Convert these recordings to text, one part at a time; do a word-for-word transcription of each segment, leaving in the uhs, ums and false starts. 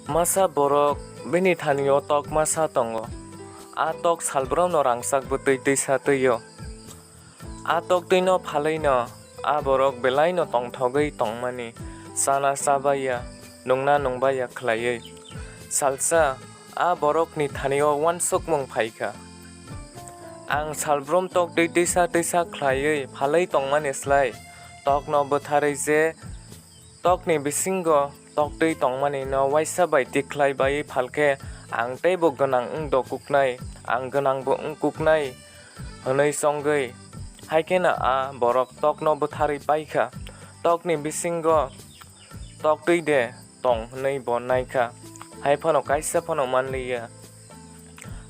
Masa borok bini thani-o tok masa tongo. A tok salbrumno rangchak bwtwi twisa twi-o. A tok twi-no phalwi-no a borok belai-no tongthogwi tongmani, chana chabaiya, nungna nungbaiya khlaiwi. Salsa a borokni thani-o uansukmung phaikha. Ang salbrum tok twi twisa twisa khlaiwi phalwi tongmani slai tokno bwtharwi je tokni bisingo toktwi tongmani no uaisa bai tikhlai bai phalkhe ang teibo gwnang wng dokuknai, ang gwnangbo wngkuknai hwnwi chongwi. Haikheno a borok tokno bwtharwi paikha. Tokni bisingo toktwi de tong hwnwi bo naikha, hai phano kaisa phano manliya.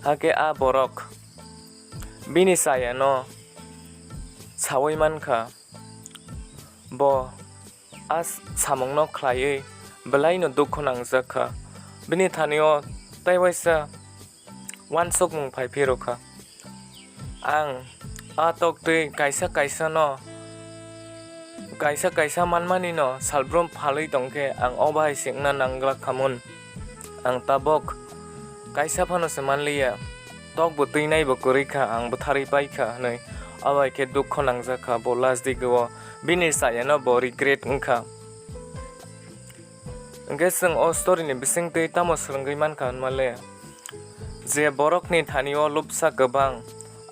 Hakhe a borok bini chayano saui mankha. Bo a samungno khlaiwi belaino dukhu nangjakha. Bini thani-o tei waisa uansukmung phai phirokha. Ang a toktwi kaisa kaisano, kaisa kaisa manmanino salbrum phalwi tongkhe ang o bahai se wngna nanglak khamun. Ang tabok kaisa phano se manliya, tokbo twinaibo kwrwi kha, ang bwtharwi paikha hwnwi. Abai khe dukhu nangjak kha bo last digo, bini chayano bo regret wngkha. Hwnkhe chwng o story ni bisingtwi tamo swrwngwi mankha hwnmale, je borokni thani-o lubsa kwbang,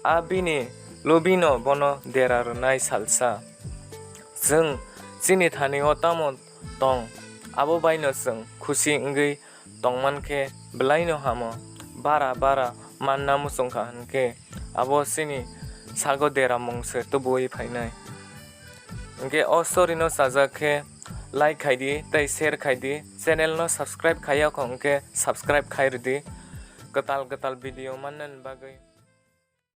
a bini lubino bono dera rwnai salsa. Chwng chini thani-o tamo tong, abo baino chwng khusi wngwi tongmankhe belaino hamo. Bara bara manna muchungkha hwnkhe abo chini sago deramung se tubuwi phainai. Hwnkhe o story no chajak khe like khaidi tei share khaidi, channel no subscribe khaiya kho hwnkhe subscribe khai rwdi kwtal kwtal video mannani bagwi.